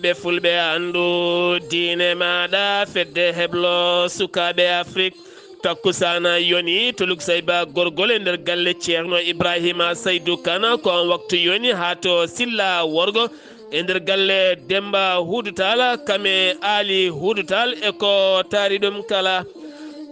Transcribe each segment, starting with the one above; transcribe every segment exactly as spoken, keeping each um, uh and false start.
Ɓe fulɓe anndu diine maaɗa, fedde heblo sukaaɓe Afrik. Takkusaana yoni to Luksayba Gorgol e nder galle Ceerno Ibrahima Saydu Kana, ko on waktu yoni haa to Silla Worgo e nder galle Demba Huudu Taal, kame Aali Huudu Taal e ko taari ɗum kala.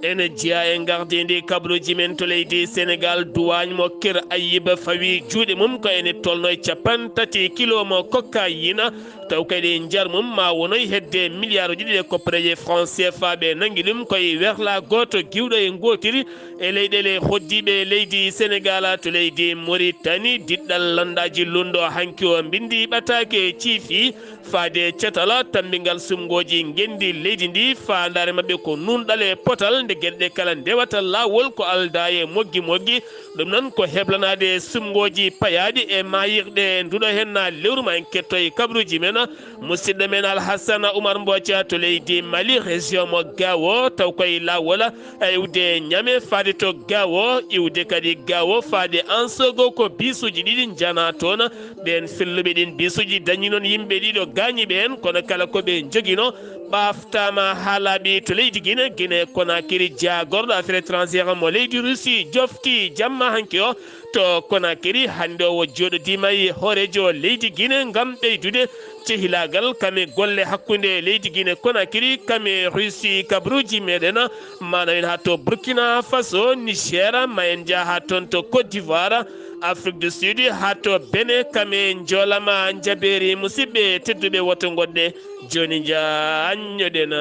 Ene jeyaa e ngardiindi kabaruuji men to leydi Senegaal, duwaañ mo Kir Ayib fawi juuɗe mum ko ene tolno e capanɗe tati kilo mo kokayiina. Taw kadi njar mum ma wonoy hedde miliyaaruuji ɗiɗi e koppareeje franc C F A. Ɓe nanngi ɗum koye werla gooto giwɗo e ngootiri e leyɗeele hoɗdiiɓe leydi Senegaal. To leydi Moritani, diɗɗal lanndaaji lunndo hanki o mbinndi ɓataake ciifi faade catal tammbingal sumngooji ngenndi leydi ndi. Faandaare maɓɓe ko nuunɗal e potal nde geɗe ɗe kala ndewata laawol ko aldaa e moggi moggi. Ɗum noon ko heblanaade sumngooji payaaɗi e maayirɗe nduɗo heen lewru. Ma en kettoy kabaruuji men. Musidɗo men Alhassana Oumar Mbothia to leydi Mali, région mo Gao, taw koye laawol iwde Niamey faade to Gao, iwde kadi Gao faade Ansogo, ko biisuuji ɗiɗi njana toon. Ɓeen felluɓe ɗiin biisuuji dañi noon yimɓe ɗiɗo gaañi ɓeen, kono kala ko ɓe njogino ɓaaftaama haa laaɓi to leydi Gine. Gine Konakiri, jaagorɗo affaire étrangère mo leydi Russie jofti jamma hanki o to Konakiri. Hannde o jooɗodiima e hooreejo leydi Gine ngam ɓeydude cehilaagal kame golle hakkunde leydi Gine Konakiri kame Russie. Kabaruuji meɗen ma nawin haa to Burkina Faso, Niger, ma en njah haa toon to Côte d'Ivoire, Afrique du Sud, haa to Bénin, kame njoolama njabeeri. Musidɓe tedduɓe, woto ngoɗɗe jooni njaññoɗen.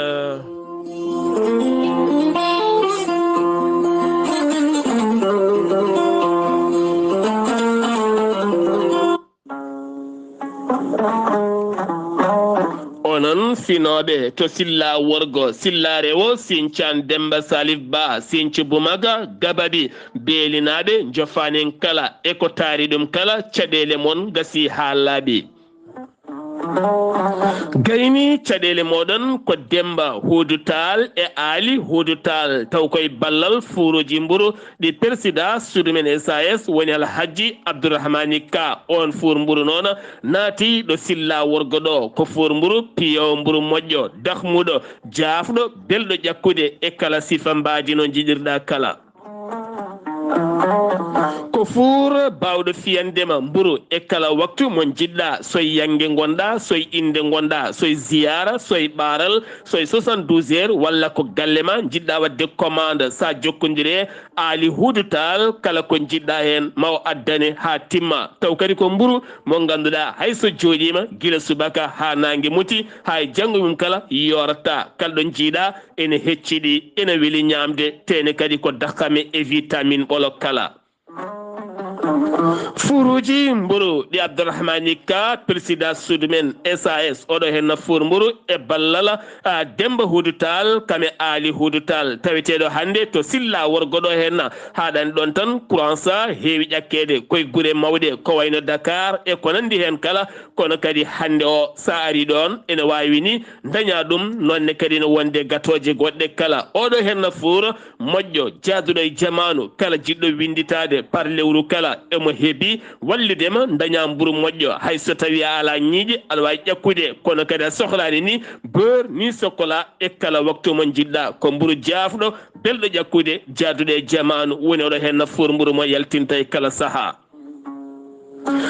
Onon finooɓe to Silla Worgo, Silla Rewo, Sincaan Demba Salif Ba, Sincu Bumaga, Gababi, Beelinaaɓe, njofaanen kala e ko taari ɗum kala, caɗeele mon ngasii haa laaɓi. Gayni caɗeele mooɗon ko Demba Huudu Taal e Aali Huudu Taal, taw koye ballal fuuruuji mburu ɗi Persida suudu men S A S woni Alhaji Abdourahmani Ka. Oon fuur mburu noon naati ɗo Silla Worgo ɗo. Ko fuur mburu piyo, mburu moƴƴo, dahmuɗo, jaafɗo, belɗo ƴakkude e kala sifa mbaadi no njiɗirɗa kala. Ko fuur baawɗo fiyande ma mburu e kala waktu mo njiɗɗa, soy yannge ngonɗa, soy innde ngonɗa, soy ziyaara, soy ɓaaral, soy soixante-douze heures, walla ko galle ma njiɗɗa waɗde commande. Sa jokkondiri e Aali Huudu Taal, kala ko njiɗɗa heen ma o addane haa timma. Taw kadi ko mburu mo ngannduɗaa hay so jooɗiima gila subaka haa naange muti, hay janngo mum kala yoorata. Kala ɗo njiiɗa ene hecciɗi, ene weli ñaamde, teene kadi ko dakame e vitamine ɓolo kala. Fuuruuji mburu ɗi Abdourahmani Ka, président suudu men S A S, oɗo heen na fuur mburu e ballal, a, Demba Huudu Taal, kame Aali Huudu Taal, taweteeɗo hannde to Silla Worgo ɗo heen na. Haaɗani ɗoon tan, courant sa heewi ƴakkeede koye gure mawɗe ko wayno Dakar e ko nanndi heen kala, kono kadi hannde o sa ari ɗoon ene waawi ni daña ɗum, noon ne kadi no wonde gatooje goɗɗe kala. Oɗo heen na fuur moƴƴo, jaaduɗo e jamaanu, kala jiɗɗo winnditaade par lewru kala, emo heebi wallude ma, daña mburu moƴƴo. Hay so tawi a alaa ñiiƴe, aɗa waawi ƴakkude, kono kadi a sohlaani ni beurre ni chocolat e kala waktu mo njiɗɗa. Ko mburu jaafɗo, belɗo ƴakkude, jaaduɗo e jamaanu, woni oɗo heen na fuur mburu mo yaltinta e kala sahaa.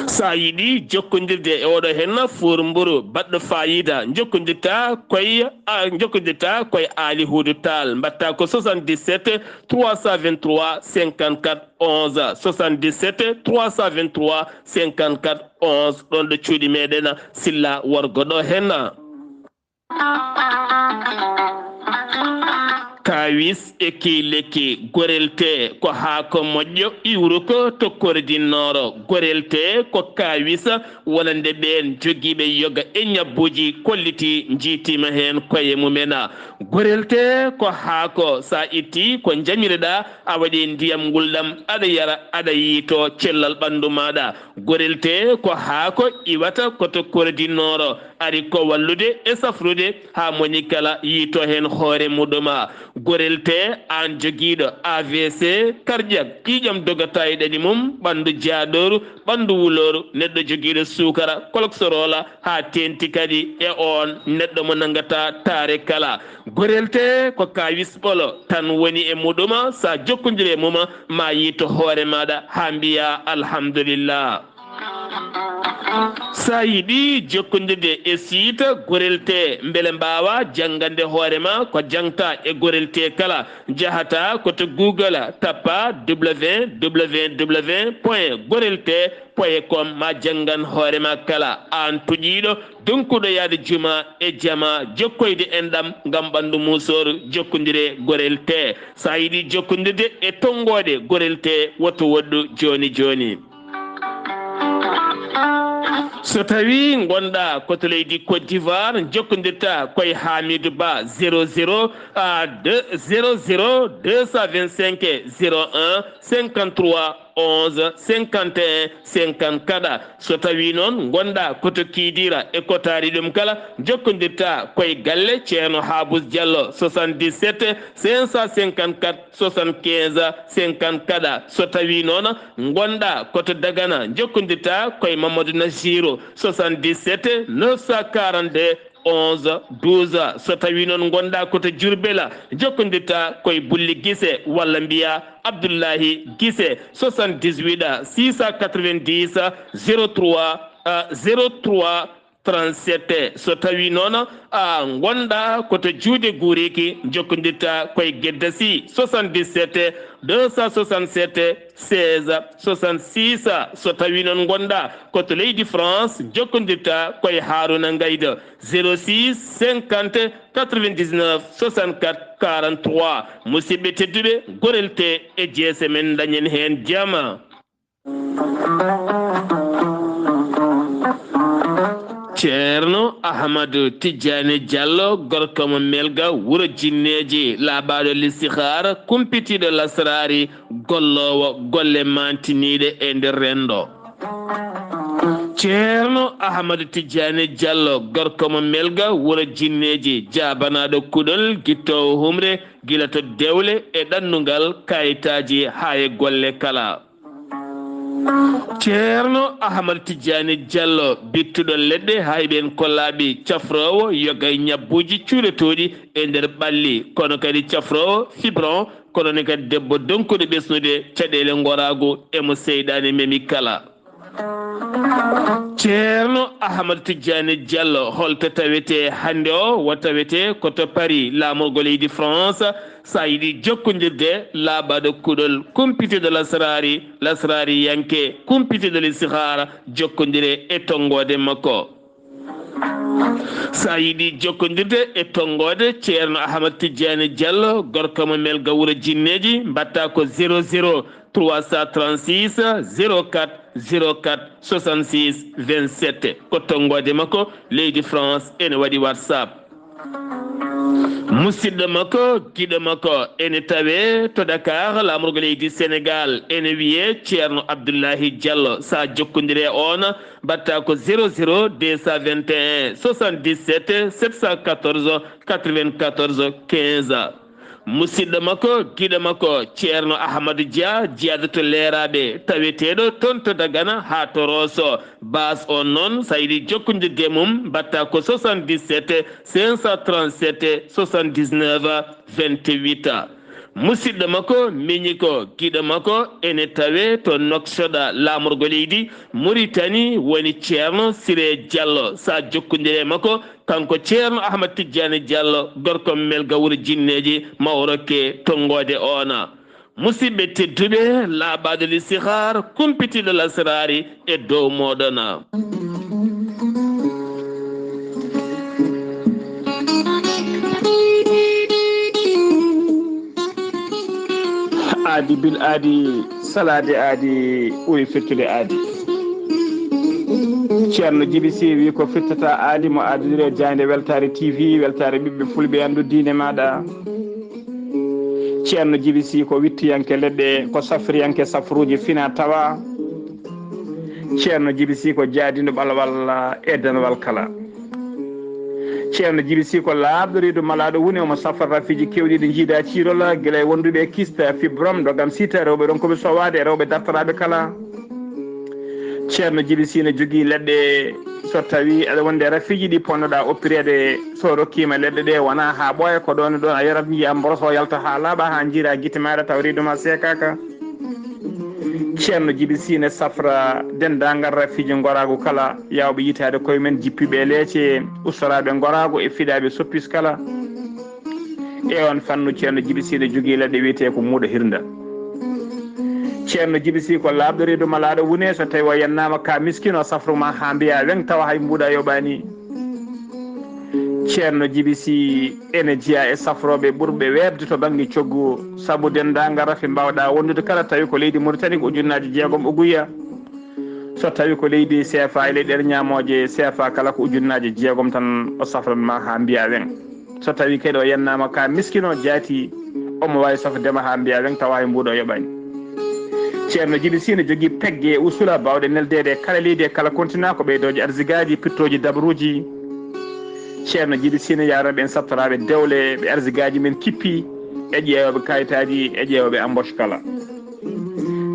Sa yiɗi jokkondirde e oɗo heen na fuur mburu baɗɗo faayiida, jokkondirta koye, a, jokkondirta koye Aali Huudu Taal. Mbaɗta ko soixante-dix-sept trois cent vingt-trois cinquante-quatre onze, soixante-dix-sept trois cent vingt-trois cinquante-quatre onze, ɗoon ɗo cuuɗi meɗen Silla Worgo ɗo heen na. Kaawis e kii lekki. Gorelte ko haako moƴƴo iwruko to Kordinnooro. Gorelte ko kaawis wonande ɓeen jogiiɓe yoga e ñabbuuji kolliti, njiitiima heen koye mumen. Gorelte ko haako, sa itti ko njamireɗa, a waɗi ndiyam ngulɗam, aɗa yara, aɗa yiito cellal ɓanndu maaɗa. Gorelte ko haako iwata ko to Kordinnooro. ari ko wallude e safrude haa moni kala yiito heen hoore muɗuma. Gorel te, aan jogiiɗo A V C cardiaque, ƴiiƴam dogata e ɗani mum, ɓanndu jaaɗooru, ɓanndu wulooru, neɗɗo jogiiɗo suukara, koloksoroola, haa teenti kadi e oon neɗɗo mo nanngata taare kala. Gorel te ko kaawis ɓolo tan woni e muɗuma, so a jokkondiri e mum, ma yiito hoore maaɗa haa mbiya alhamdulillah. So a yiɗi jokkondirde e site Gorel te, mbele mbaawa janngande hoore ma ko jangta e Gorel te kala, njahata ko to Google, tappa www point gorel te point com, ma janngan hoore ma kala. Aan tuƴiiɗo, donkuɗo yahde juma e jama, jokkoyde enɗam ngam ɓanndu muusooru, jokkondire Gorel te. So a yiɗi jokkondirde e tonngoode Gorel te, woto woɗɗu jooni jooni. So tawi ngonɗa ko to leydi Côte d'Ivoire, jokkondirta koye Hamidou Ba, zéro zéro, ah, deux, zéro zéro deux cent vingt-cinq zéro un cinquante-trois onze cinquante et un cinquante. Kadi, so tawi noon ngonɗa ko to Kidira e ko taari ɗum kala, jokkondirta koye galle Ceerno Habous Diallo, soixante-dix-sept cinq cent cinquante-quatre soixante-quinze cinquante. Kadi, so tawi noon ngonɗa ko to Dagana, jokkondirta koye Mamadou Nassirou, soixante-dix-sept neuf cent quarante-deux onze douze. So tawi noon ngonɗa ko to Diourbel, jokkondirta koye Bulli Gise walla mbiya Abdoulahi Gise, soixante-dix-huit six cent quatre-vingt-dix zéro trois, euh, zéro trois trente-sept. So tawi noon a ngonɗa ko to Juude Guuriki, jokkondirta koye Gedda Sy, soixante-dix-sept deux cent soixante-sept seize soixante-six. So tawi noon ngonɗa ko to leydi France, jokkondirta koye Haruna Ngaydo, zéro six cinquante quatre-vingt-dix-neuf soixante-quatre quarante-trois. Musidɓe tedduɓe, Gorel te e jeese men, dañen heen jama. Ceerno Ahmadu Tijjaani Jallo, gorko mo Melga, wuro Jinneeji, laaɓaaɗo listihaara, kumpitiiɗo lasraari, golloowo golle maantiniiɗe e nder renndo. Ceerno Ahmadu Tijjaani Jallo, gorko mo Melga, wuro Jinneeji, jaabanaaɗo kuɗol, gittoowo humre, gila to dewle e ɗannungal, kayitaaji haa e golle kala. Ceerno Ahmad Tijjaani Jallo, bittuɗo leɗɗe, hayɓe en kollaaɓe, cafroowo yoga e ñabbuuji cuuɗotooɗi e nder ɓalli, kono kadi cafroowo fibron, kono ne kadi debbo donkuɗo ɓesnude caɗeele ngoraagu e mo seyɗaane memi kala. Ceerno Ahmad Tijjaani Jallo, holto tawetee hannde o? Wo tawetee ko to Paris, laamorgo leydi France. So a yiɗi jokkondirde, laaɓaaɗo kuɗol, kumpitiiɗo lasraari, lasraariyanke, kumpitiiɗo listihaara, jokkondire e tonngoode makko. So a yiɗi jokkondirde e tonngoode Ceerno Ahmad Tijjaani Jallo, gorko mo Melga, wuro Jinneeji, mbaɗta ko zéro zéro trois cent trente-six zéro quatre zéro quatre soixante-six vingt-sept. Ko tonngoode makko leydi France, ene waɗi WhatsApp. Musidɗo makko, giɗo makko, ene tawe to Dakar, laamorgo leydi Sénégal, ene wiye Ceerno Abdoulahi Jallo. Sa jokkondire e oon, mbaɗta ko zéro zéro deux cent vingt et un soixante-dix-sept sept cent quatorze quatre-vingt-quatorze quinze. Musidɗo makko, giɗo makko, Ceerno Ahmadu Dia, jeyaaɗo to Leeraaɓe, taweteeɗo toon to Dagana haa to Rooso. Baas on noon, so a yiɗi jokkondirde e mum, mbaɗta ko soixante-dix-sept cinq cent trente-sept soixante-dix-neuf vingt-huit. Musidɗo makko, miñiko, giɗo makko, ene tawe to Nouakchott, laamorgo leydi Mauritanie, woni Ceerno Siré Diallo. Sa jokkondire e makko, kanko Ceerno Ahmad Tijjaani Jallo, gorko Melga, wuro Jinneeji, ma o rokke tonngoode oona. Musidɓe tedduɓe, laaɓaaɗo listihaar, kumpitiiɗo lasraari e dow mooɗon. Aadi bil aadi, salaade aadi, ɓuri firtude aadi. Ceerno Jibi Si wi ko firtata aadi, mo aadodiri e jaaynde Weltaare T V, Weltaare ɓiɓɓe fulɓe, anndu diine maaɗa. Ceerno Jibi Si ko wittiyanke leɗɗe, ko safriyanke safruuji fina tawa. Ceerno Jibi Si ko jaadindo ɓalawal e danawal kala. Ceerno Jibi Sii ko laaɓɗo reedu malaaɗo woni, omo safra rafiiji keewɗi ɗi njiida ciirola, gila e wonduɓe e kista, fibrom, dogam sita, rewɓe ronkuɓe sowaade, e rewɓe dartoraaɓe kala. Ceerno Jibi Sii ne jogii leɗɗe, so tawi aɗa wondi e rafiiji ɗi ponnoɗaa oppireede, so rokkiima leɗɗe ɗe wona haa ɓooya, ko ɗoon e ɗoon a yarat, njiyaa mboros o yalta haa laaɓa, haa njiiraa gite maaɗa taw reedu ma seekaaka. Ceerno Jibi Sii ne safra denndaangal rafiiji ngoraagu kala, yaawɓe yitaade koye men, jippiiɓe e leece, ustoraaɓe ngoraagu e fiɗaaɓe soppis kala. E oon fannu, Ceerno Jibi Sii ne jogii leɗɗe wiyetee ko muuɗo hirnda. Ceerno Jibi Sii ko laaɓɗo reedu malaaɗo wune, so tawi o yennaama ka miskino, safru ma haa mbiya weŋ tawa hay mbuuɗa yoɓaani. Ceerno Jibi Sii ene jeyaa e safrooɓe ɓurɓe weeɓde to bannge coggu, sabu denndaangal rafi mbaawɗaa wondude kala, tawi ko leydi Muritani ko ujunnaaji jeegom uguya. So tawi ko leydi C F A e leyɗeele ñaamooje C F A kala ko ujunnaaji jeegom tan o safran ma haa mbiya weŋ. So tawi kadi o yennaama ka miskino jaati, omo waawi safde ma haa mbiya weŋ tawa hay mbuuɗo yoɓaani. Ceerno Jibi Sii ne jogii pegge e usula baawɗe neldeede e kala leydi e kala kontina, ko ɓeydooje arsigaaji, pittooji dabruuji. Ceerno Jibi Sii ne yaarana ɓeen sattoraaɓe dewle ɓe arsigaaji men kippi, e ƴeewooɓe kayitaaji, e ƴeewooɓe embauche kala.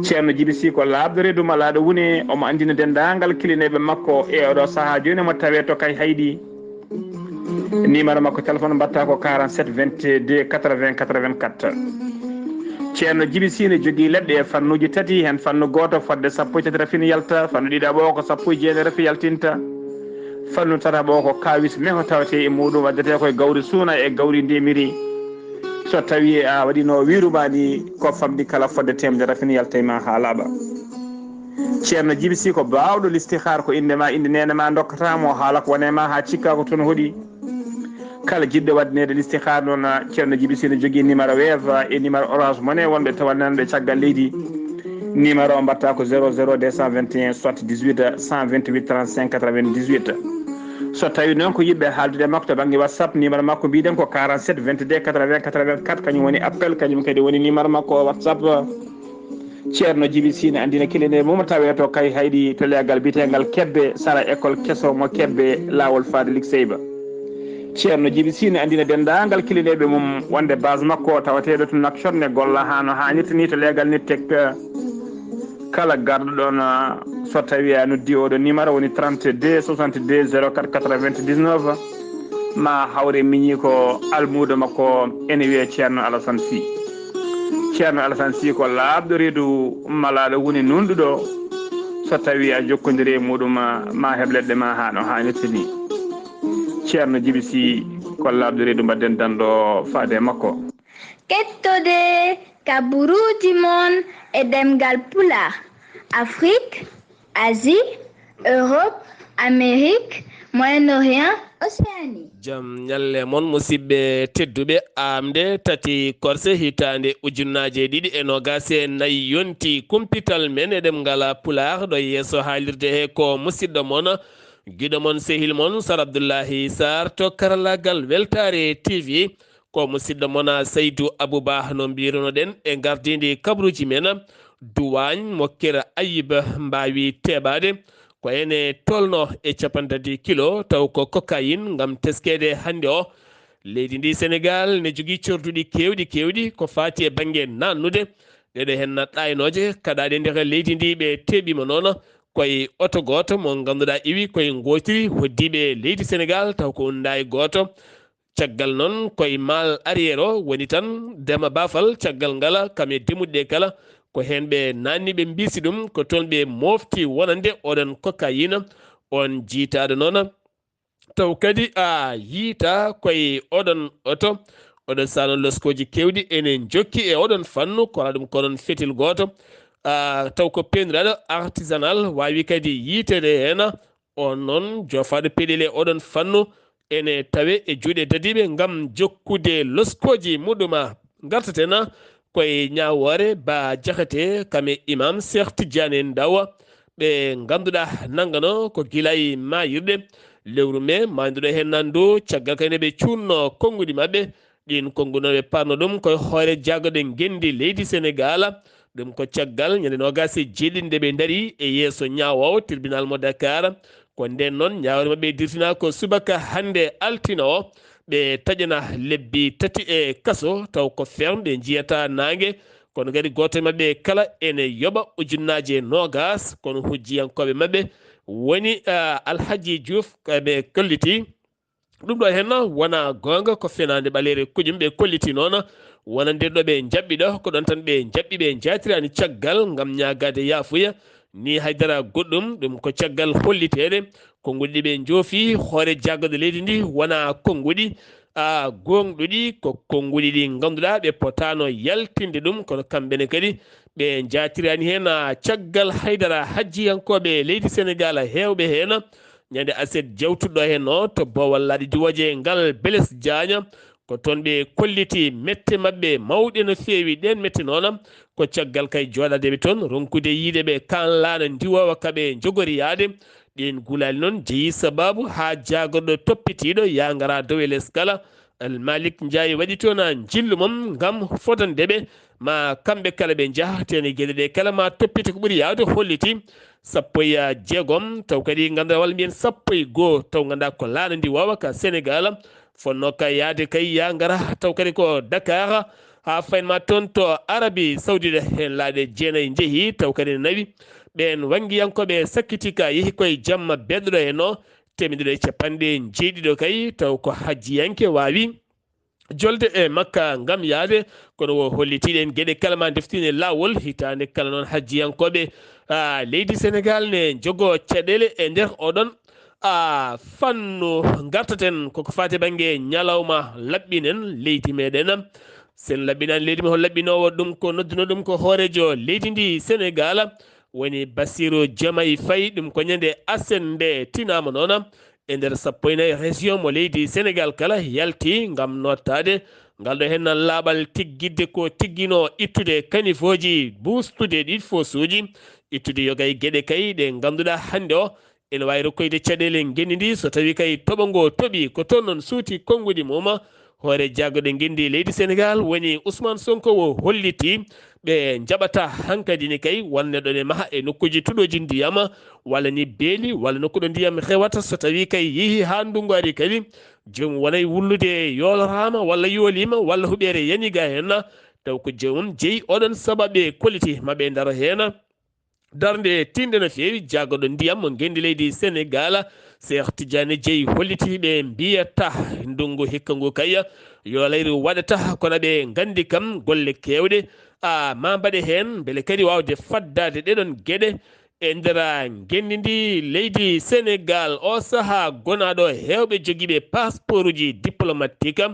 Ceerno Jibi Sii ko laaɓɗo reedu malaaɗo wune, omo anndina denndaangal kilineeɓe makko e oɗo sahaa jooni omo tawee to Kay Hayɗi. Numéro makko téléphone mbaɗta ko quarante-sept vingt-deux quatre-vingts quatre-vingt-quatre. Ceerno Jibi Sii ne jogii leɗɗe e fannuuji tati, heen fannu gooto fodde sappo e tati rafin yalta, fannu ɗiɗaɓo ko sappo e jeenayi rafi yaltinta, fannu tataɓo ko kaawis meho tawetee e muuɗum, waddetee koye gawri suuna e gawri ndemiri. So tawi a waɗino wiiru ma ni ko famɗi kala fodde teemedere rafin yalta e ma haa laaɓa. Ceerno Jibi Sii ko baawɗo listihaar, ko innde ma, innde neene ma ndokkata mo, haala ko wone ma haa cikka ko toon hoɗi. Kala jiɗɗo waɗaneede listihaar noon, Ceerno Jibi Sii ne jogii numéro Wave e numéro Orange Money wonɓe tawannanɓe caggal leydi. Numéro o mbaɗta ko zéro zéro deux cent vingt et un soixante-dix-huit cent vingt-huit trente-cinq quatre-vingt-dix-huit. So tawi noon ko yiɗɓe haaldude e makko to bannge WhatsApp, numéro makko mbiɗen ko quarante-sept vingt-deux quatre-vingts quatre-vingt-quatre, kañum woni appel, kañum kadi woni numéro makko WhatsApp. Ceerno Jibi Sii ne anndina kilineeɓe mum tawee to Kay Hayɗi to leegal biyeteengal Kebbe, sara école keso mo Kebbe, laawol faade Likseyba. Ceerno Jibi Sii ne anndina denndaangal kilineeɓe mum wonde base makko tawateeɗo to Nouakchott ne golla haa no haanirta ni to leegal Nittek. Kala garɗo ɗoon, so tawi a noddi oɗo numéro woni trente-deux soixante-deux zéro quatre quatre-vingt-dix-neuf, ma hawre miñi ko almuudo makko ene wiyee Ceerno Alasan Sii. Ceerno Alasan Sii ko laaɓɗo reedu malaaɗo woni nunɗuɗo. So tawi a jokkondiri e muɗum, ma heɓ leɗɗe ma haa no haanirta ni. Ceerno Jibi Sii ko laaɓɗo reedu, mbaɗden danɗo faade e makko. Kettode kaburuuji mon e ɗemngal Pulaar, Afrik, Asie, Europe, Amérique, Moyen-Orient, Océanie. Jam ñalle mon, musidɓe tedduɓe. Aamde tati korse hitaande ujunnaaje ɗiɗi e noogaas e nayi yonti. Kumpital men e ɗemngal Pulaar ɗo yeeso haalirde he ko musidɗo mon, giɗo mon, sehil mon, Sar Abdullahi Sarr to karallaagal Weltaare T V. Ko musidɗo mon Saydu Abuba, no mbirunoɗen e ngardiindi kabaruuji men, duwaañ mo Kira Ayib mbaawi teeɓaade. Ko ene tolno e cappanɗe tati kilo, taw ko cocaïne ngam teskeede hannde o. Leydi ndi Senegaal ne jogii corduɗi keewɗi, keewɗi ko faati e bannge naannude. Ɗeɗo heen ɗaaynooje kaɗaaɗe nder leydi ndi, ɓe teeɓiima noon koye oto gooto mo ngannduɗaa iwi koye ngootiri hoddiiɓe leydi Senegaal, taw ko unndaay gooto. Caggal noon, koye maal arrière o woni tan Dema Bafal, caggal ngala kam e demmuɗe ɗe kala, ko heen ɓe naanni ɓe mbiisi ɗum, ko toon ɓe moofti wonande oɗon cocaïne, on jiytaaɗo noon. Taw kadi a yiyta koye oɗon oto, oɗon saano loskooji keewɗi ene njokki e oɗon fannu, kono ɗum ko noon fetel gooto. Ah, taw ko peeniraaɗo artisanal waawi kadi yiyteede heen. On noon, joofaaɗo peɗeli e oɗon fannu ene tawe e juuɗe dadiiɓe ngam jokkude loskooji muɗum. Ngartaten koye ñaawoore Ba Jaxate, kam e Imam Cheikh Tidiane Ndaw. Ɓe ngannduɗaa nanngano ko gila e maayirɗe lewru mee, maayduɗo heen nanndo, caggal kadi nde ɓe cuunno konnguɗi maɓɓe. Ɗiin konnguɗi noon ɓe parno ɗum koye hoore jaggaɗe ngenndi leydi Senegaal. Ɗum ko caggal ñande noogaas e jeeɗiɗi nde ɓe ndari e yeeso ñaawoowo tribunal mo Dakar. Ko ndeen noon, ñaawre maɓɓe dirtinaa ko subaka hannde altine o, ɓe taƴana lebbi tati e kaso, taw ko ferme, ɓe njiyata naange. Kono kadi gooto e maɓɓe kala ene yoɓa ujunnaaje noogas, kono hujjiyankooɓe maɓɓe woni, ah, Alhaji Diouf, ɓe kolliti. Ɗum ɗo henna wona goonga, ko fenaande ɓaleere kuƴum ɓe kolliti noon. Wona nder ɗo ɓe njaɓɓi ɗo, ko ɗon tan ɓe njaɓɓi, ɓe njaatirani caggal ngam ñaagaade yaafuya. Ni haydara goɗɗum, ɗum ko caggal holliteede. Konnguɗi ɗi ɓe njoofi hoore jaagorɗe leydi ndi wona konnguɗi, a, goongɗuɗi, ko konnguɗi ɗi ngannduɗaa ɓe potaano yaltinde ɗum, kono kamɓe ne kadi ɓe njaatirani heen, a, caggal haydara hajjiyankooɓe leydi Senegaal heewɓe heen. Ñande aset jawtuɗo heen o to Boowal Laaɗe Diwooje ngal, Blaise Diagne, ko toon ɓe kolliti mette maɓɓe mawɗe no feewi. Ɗeen mette noon ko caggal kay jooɗaadeɓe toon, ronkude yiide ɓe kaan laana ndiwoowa ka ɓe njogori yaade. Ɗeen gulaali noon jeyi sabaabu haa jaagorɗo toppitiiɗo yaa ngara dow e les kala. Al Malik Njaay waɗi toon njillu mum ngam fodande ɓe, ma kamɓe kala ɓe njaha, teene geɗe ɗe kala ma toppite ko ɓuri yaawde holliti. Sappo e jeegom, taw kadi ngannduɗaa walla mbiyen sappo e goo, taw ngannduɗaa ko laana ndiwoowa ka Senegaal, fonnoo ka yaade kay yaa ngara, taw kadi ko Dakar, haa faynma toon to Arabi Sawdida, heen laaɗe jeenayi njehi, taw kadi ne nawi. Ɓeen wanngiyankooɓe sakkiti ka yehi koye jamma beɗɗo ɗo heen o, teemedere e capanɗe jeeɗiɗo kay, taw ko hajjiyanke waawi jolde e makka ngam yaade, kono o holliti ɗeen geɗe kala ma ndeftine laawol. Hitaande kala noon hajjiyankooɓe, a, leydi Senegaal ne njogoo caɗeele e nder oɗon, a, fannu. Ngartaten koko faati bannge ñalawma laɓɓinen leydi meɗen. Sen laɓɓinaani leydi men, hol laɓɓinoowo ɗum? Ko nodduno ɗum ko hooreejo leydi ndi Senegaal, woni Bassirou Diomaye Faye. Ɗum ko ñande aset nde tinaama noon. E nder sappo e nayi région mo leydi Senegaal kala yalti ngam nootaade ngal ɗo heen laaɓal tiggidde ko tigginoo ittude kanifooji, buustude ɗi fosuuji, ittude yoga e geɗe kay ɗe ngannduɗaa hannde o ene waawi rokkoyde caɗeele ngenndi ndi. So tawii kay toɓo ngo toɓi, ko toon noon suuti konnguɗi mum. Hoore jaagorɗe ngenndi leydi Senegaal woni Ousmane Sonko o holliti ɓe njaɓata hankadi ni kay wonde ɗo ne maha e nokkuuji tuɗooji ndiyam, walla ni beeli, walla nokku ɗo ndiyam rewata. So tawii kay yehi haa ndunngu ari kadi, joomum wonay wullude yooloraama walla yooliima walla huɓeere yani ga heen, taw ko joomum jeyi oɗon sababu ɓe kolliti ma ɓe ndaro heen. Darnde tiinde no feewi, jaagorɗo ndiyam mo ngenndi leydi Senegaal, Cheikh Tidiane Dièye, holliti ɓe mbiyata ndunngu hikka ngu kay yo layru waɗata, kono ɓe nganndi kam golle keewɗe, a, ma mbaɗe heen, mbele kadi waawde faddaade ɗeɗon geɗe e nder ngenndi ndi leydi Senegaal. O sahaa gonaaɗo heewɓe jogiiɓe pasporuji diplomatique,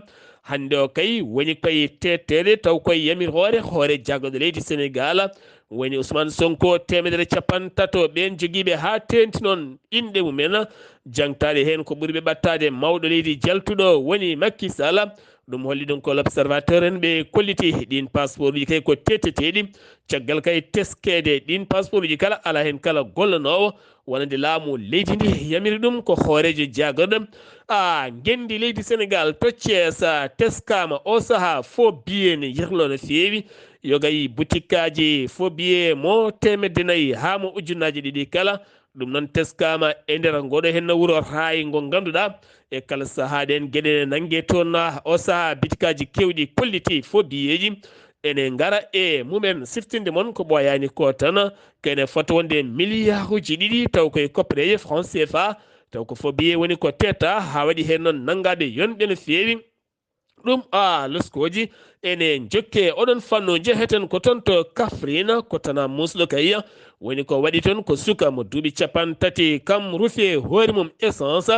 hannde o kay woni koye teteede, taw koye yamiroore hoore jaagorɗo leydi Senegaal, woni Ousmane Sonko, teemedere capanɗe tato ɓeen jogiiɓe haa teenti noon inɗe mumen, jangtaade heen ko ɓuri ɓe ɓattaade mawɗo leydi jaltuɗo woni Macky Sall. Ɗum holli ɗum ko L'Observateur en ɓe kolliti. Ɗiin pasporuji kay ko teteteeɗi. Caggal kay teskeede ɗiin pasporuji kala, alaa heen kala gollanoowo wonande laamu leydi ndi yamiri ɗum ko hooreejo jaagorɗo, a, ngenndi leydi Senegaal to Thiès, a, teskaama o sahaa faux billet ne yirlo no feewi. Yogay butikkaaji faux billet mo teemedde nayi haa mo ujunnaaje ɗiɗi kala. Ɗum noon teskaama e nder ngoɗo heen wuro Raay ngo ngannduɗaa e kala sahaa ɗeen geɗe ne nannge toon, a, o sahaa bitikaaji keewɗi kolliti faux billeji ene ngara e mumen. Siftinde mon ko ɓooyaani ko tan, ko ene fota wonde miliyaaruuji ɗiɗi taw koye koppereeje franc C F A, taw ko faux billet woni ko teta, haa waɗi heen noon nanngaaɓe yonɓe no feewi. Ɗum, a, loskooji ene njokke oɗon fannu. Njeheten ko toon to Kaffrine, ko tana muusɗo kay woni ko waɗi toon. Ko suka mo duuɓi capanɗe tati, kam rufi e hoore mum essence,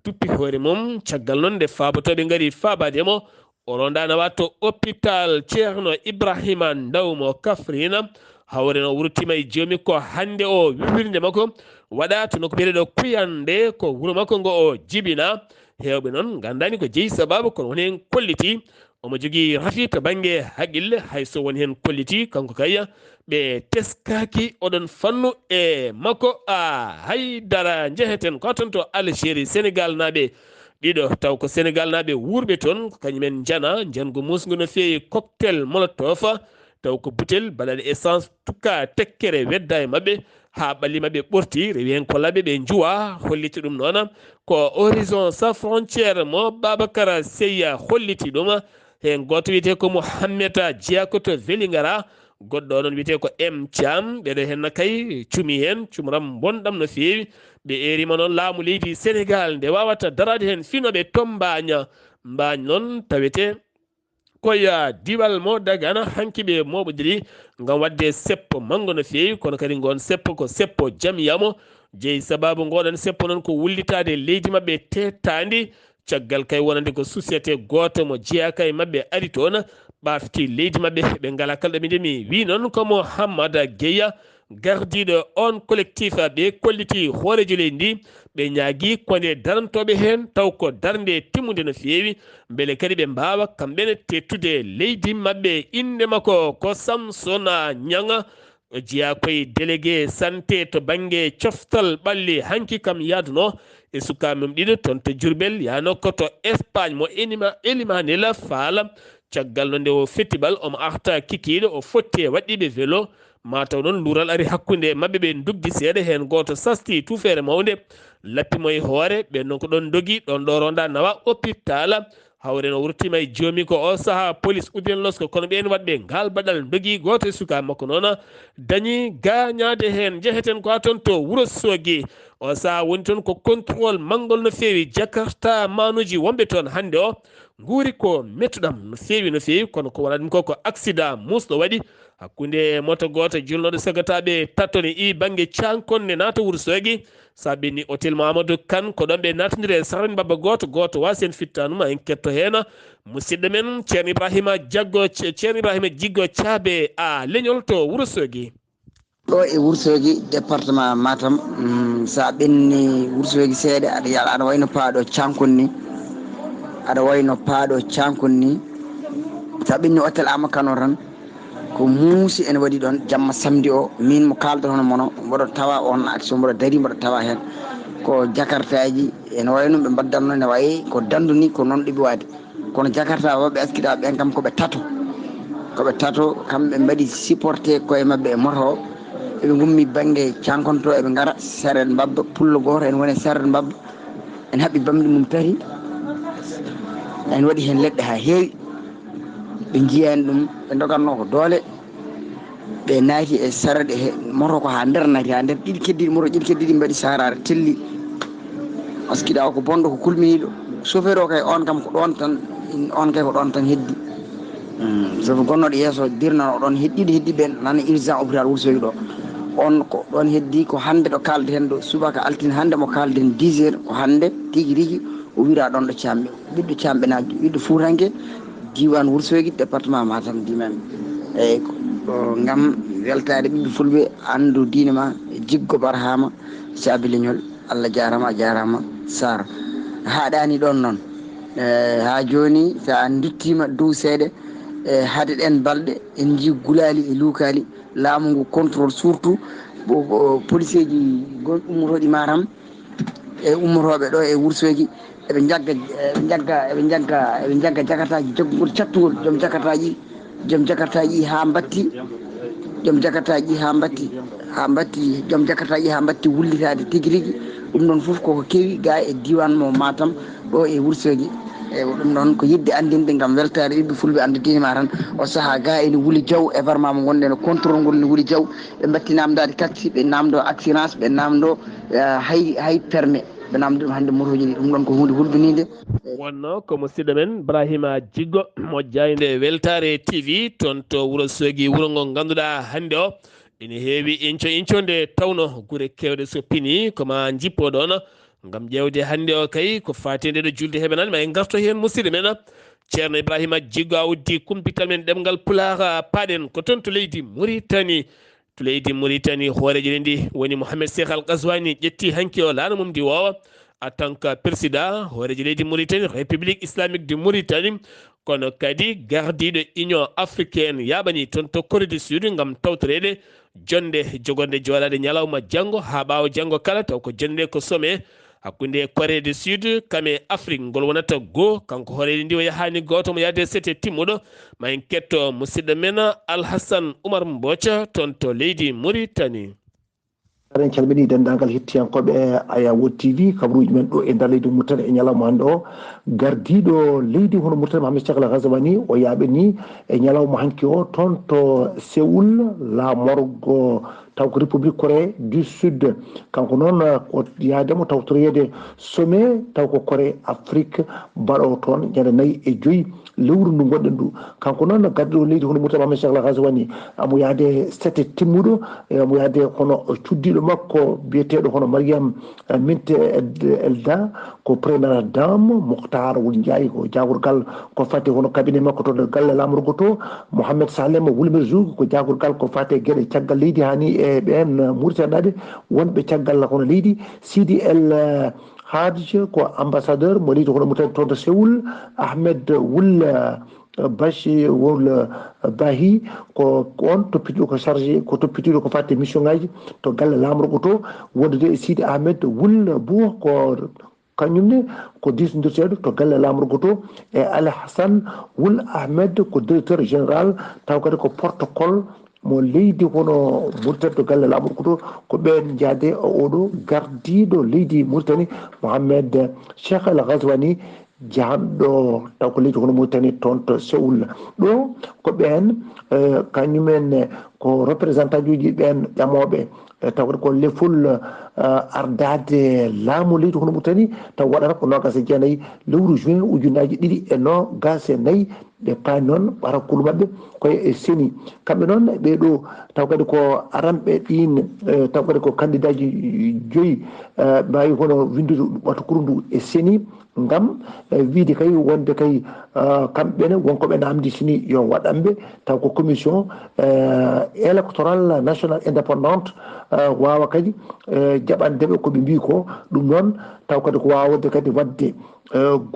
duppi hoore mum. Caggal noon nde faabotooɓe ngari faabaade mo, o rondaana wa to hôpital Ceerno Ibrahima Ndaw mo Kaffrine. Hawre no wurtima e joomi ko hannde o wiwirde makko waɗa to nokku biyeteeɗo Kuyannde, ko wuro makko ngo o jibina. Heewɓe noon nganndaani ko jeyi sababu, kono woni heen kolliti omo jogii rafi to bannge haqille, hay so woni heen kolliti kanko kay ɓe teskaaki oɗon fannu e makko. A, haydara. Njeheten ko toon to Algérie, Senegaal naaɓe ɗiɗo, taw ko Senegaal naaɓe wuurɓe toon, ko kañumen njana, njanngu muusngu no feewi cocktail molotov. taw ko butel baɗaɗe essence, tukka tekkere wedda e maɓɓe, haa ɓalli maɓɓe ɓorti, rewi heen ko laɓe ɓe njuwa, holliti ɗum noona. Ko Horizon Sans Frontières mo Babacar Seye holliti ɗum. Heen gooto wiyetee ko Mouhamed Jeyaa ko to Vélingara, goɗɗo o noon wiyetee ko M Thiam. Ɓeɗo heen na kay cumi heen, cumram bonɗam no feewi. Ɓe eerima noon laamu leydi Sénégal nde wawata daraade heen finooɓe to Mbaañ. Mbaañ noon tawetee koye, ah, diwal mo Dagana, hanki ɓe mooɓodiri ngam waɗde seppo manngo no feewi, kono kadi ngoon seppo ko seppo jamiyamo. Jeyi sababu ngoɗon seppo noon ko wullitaade leydi maɓɓe teetaandi, caggal kay wonande ko société gooto mo jeyaaka e maɓɓe ari toon, ɓaafti leydi maɓɓe, ɓe ngala kala ɗo mi ndemi. Wi noon ko mo Hammada Geya, gardiiɗo on collectif, ɓe kolliti hooreejo leydi ndi, ɓe ñaagi ko nde darantooɓe heen, taw ko darnde timmunde no feewi, mbele kadi ɓe mbaawa kamɓe ne teettude leydi maɓɓe. Innde makko ko Samsona Ñaŋa, o jeyaa koye délégué santé to bannge coftal ɓalli. Hanki kam yaaduno e sukaaɓe mum ɗiɗo toon to Jurbel, yaano ko to Espagne, mo Enima-, Elimanel Faala. Caggal no nde o fettiɓal, omo arta kikiiɗe, o fotti e waɗɗiiɓe vélo. Mataw noon luural ari hakkunde maɓɓe, ɓe nduggi seeɗa, heen gooto sasti tuufeere mawnde, lappi mo e hoore. Ɓeen noon ko ɗoon ndogi, ɗoon ɗo ronda nawa hôpital. Hawre no wurtima e joomi ko o sahaa, police uddinan losko, kono ɓeen waɗɓe ngal baɗal ndogi, gooto e sukaaɓe makko noon dañi gaañaade heen. Njeheten ko haa toon to Wuro Soogi. O sahaa woni toon ko contrôle manngol no feewi. Jakarta manuji wonɓe toon hannde o nguuri ko mettuɗam no feewi, no feewi, kono ko waɗa ɗum ko, ko accident muusɗo waɗi hakkunde moto gooto julnooɗo sagataɓe tato ne iwi bannge Cankonne naata Wuro Soogi. Sa ɓenni hôtel Mamadou Kane, ko ɗon ɓe naatondiri e sarani mbabba gooto, gooto waasi en fittanuma, en ketto heen musidɗo men Ceerno Ibrahima Jaggo, Ce-, Ceerno Ibrahima Jiggo Caabe a leñol to Wuro Soogi. Ɗo e Wuro Soogi, département Matam, mm, sa ɓenni Wuro Soogi seeɗa, aɗa yaala, aɗa wayno paaɗo Cankon ni, aɗa wayno paaɗo Cankon ni. Sa ɓenni hôtel Ama Kano tan, ko muusi ene waɗi ɗon jamma samedi o. Min mo kaalda hono mono, mboɗo tawa on action, mboɗo dari, mboɗo tawa heen. Ko jakartaaji ene wayi noon ɓe mbaddanno, ene wayi ko dandu ni, ko noon ɗiɓi waade. Kono jakarta o, ɓe askiɗa ɓen kam ko ɓe tato. Ko ɓe tato, kamɓe mbaɗi supporté koye maɓɓe e moto o. Eɓe ngummi bannge Cankonto, eɓe ngara Seret Mbabba, pullo gooto ene woni e Seret Mbabba. Ene haɓɓi bamɗi mum tati. Ene waɗi heen leɗɗe haa heewi. Ɓe njiyaani ɗum, ɓe ndogatnoo ko doole. Ɓe naati e sarde he moto ko haa nder naati, haa nder. Ɗiɗi keddiiɗi, moto ɗiɗi keddiiɗi mbaɗi saaraare, telli. Askiɗa o ko bonɗo, ko kulminiiɗo. Chauffeur o kay, on kam ko ɗoon tan, on kay ko ɗoon tan heddi. Hmm, chauffeur gonnooɗo yeeso dirnano ɗoon, heddiiɗo heddi ɓeen, nana urgent hôpital Wuro Soogi ɗo. On ko ɗoon heddi, ko hannde ɗo kaalden ɗo, subaka altine hannde mo kaalden dix heures, ko hannde tigi rigi o wira ɗoon ɗo Caamɓe. Ɓiɗɗo Caamɓe na, ɓiɗɗo Fuutanke, diiwaan Wuro Soogi, département Matam, diimaami. Eeyi, ko, ko ngam weltaade ɓiɓɓe Fulɓe, anndu diine ma, Jiggo Barhama Caabi Leñol. Allah jaaraama, a jaaraama, Saar. Haaɗaani ɗoon noon. E, haa jooni, so a nduttiima dow seeɗa, e, hade ɗeen balɗe, en njii gulaali e luukaali, laamu ngu contrôle surtout, bo, bo policeeji gon-, ummotooɗi Matam, e ummotooɓe ɗo e Wuro Soogi, eɓe njagga, eɓe njagga, eɓe njagga, eɓe njagga jakartaaji, jaggugol cattugol joom jakartaaji, joom jakartaaji haa mbatti, joom jakartaaji haa mbatti, haa mbatti, joom jakartaaji haa mbatti wullitaade tigi rigi. Ɗum ɗoon fof koko kewi gaa e diiwaan mo Matam, ɗo e Wuro Soogi. E ɗum ɗoon ko yiɗde anndinde ngam weltaare ɓiɓɓe Fulɓe, annda diine ma tan. O sahaa gaa ene wuli jaw, e barma mo ngonɗen, contrôle ngol ne wuli jaw. Ɓe mbatti naamndaade taxi, ɓe naamndoo assurance, ɓe naamndoo, eh, hay, hay permis, ɓe naamndoo ɗum hannde motooji ɗi. Ɗum ɗoon ko huunde hulɓiniinde. Wonnoo ko musidɗo men Ibrahima Jiggo mo Jaaynde Weltaare T V toon to Wuro Soogi, wuro ngo ngannduɗaa hannde o ene heewi inco inco, nde tawno gure keewɗe soppinii ko ma njippo ɗoon. Ngam ƴeewde hannde o kay ko faati e nde ɗo julde heɓanaani, ma en ngarto heen musidɗo men Ceerno Ibrahima Jiggo, a uddii kumpital men ɗemngal Pulaar, paaɗen ko toon to leydi Muritani. To leydi Muritani, hooreejo leydi ndi woni Mohamed Cheikh Al Ghazouani, ƴetti hanki o laana mum ndi woowa. En tant que président, hooreejo leydi Muritani, République Islamique de Mauritanie, kono kadi gardiiɗo Union Africaine, yaaɓanii toon to Corée du Sud ngam tawtoreede jonnde jogorde jooɗaade ñalawma janngo haa ɓaawo janngo kala, taw ko jonnde ko sommet Hakkunde Corée du Sud kam e Afrique ngol wonata goo, kanko hooreejo ndi o yahaani gooto mo yahde sete timmuɗo. Ma en ketto musidɗo men Alhassan Oumar Mboca toon to leydi Mauritanie. En calminii denndaangal hettiyankooɓe Ayawo T V, kabaruuji men ɗo e nder leydi Mauritanie e ñalawma hannde o. Gardiiɗo leydi hono Mauritanie Mohamed Cheikh Al Ghazouani o yaaɓe ni e ñalawma hanki o toon to Séoul, laamorgo taw ko République Corée du Sud. Kanko noon ko yaade mo tawtoroyeede sommet taw ko Corée Afrique baɗo toon ñande nayi e joyi lewru ndu ngonɗen ndu. Kanko noon gardiiɗo leydi hono Mauritanie Mohamed Cheikh Al Ghazouani amo yaade sete timmuɗo, amo yaade hono cuddiiɗo makko biyeteeɗo hono Mariam Minte Elda, ko première dame. Moktar Wul Ndiaye ko jaagorgal ko fati hono cabinet makko to galle laamorgo to. Mohamed Salem Wul Merzoug ko jaagorgal ko fati geɗe caggal leydi hani e ɓeen Mauritanie wonɓe caggal hono leydi. Sidi El Hadj ko ambassadeur mo leydi hono Mauritanie toon to Séoul. Ahmed Wul Bashi Wul Bahi ko on toppitiiɗo ko chargé ko toppitiiɗo ko fati mission ngaji to galle laamorgo to wondude e Sidi Ahmed Wul Bou ko kañum ne ko diisondirteeɗo to galle laamorgo to e Ali Hassan Wul Ahmed ko directeur général taw kadi ko protocole mo leydi hono Mauritanie to galle laamorgo to. Ko ɓeen njaade oɗo gardiiɗo leydi Mauritanie Mohamed Cheikh Al Ghazouani jahanɗo taw ko leydi hono Mauritanie toon to Séoul. Ɗo ko ɓeen kañumen ko représentant uji ɓeen ƴamooɓe taw kadi ko lefol ardaade laamu leydi hono Mauritanie taw waɗata ko noogaas e jeenayi lewru juin ujunnaaji ɗiɗi e noogaas e nayi. Ɓe paani noon ɓarakulu maɓɓe koye e seni. Kamɓe noon ɓee ɗo taw kadi ko aranɓe ɗiin taw kadi ko kandidaaji joyi mbaawi hono winndude ɓatukuru ndu e seni ngam wiyde kay wonde kay kamɓe ne won ko ɓe naamnditini yo waɗanɓe taw ko commission électorale nationale indépendante waawa kadi jaɓande ɓe ko ɓe mbii ko. Ɗum noon taw kadi ko waawde kadi waɗde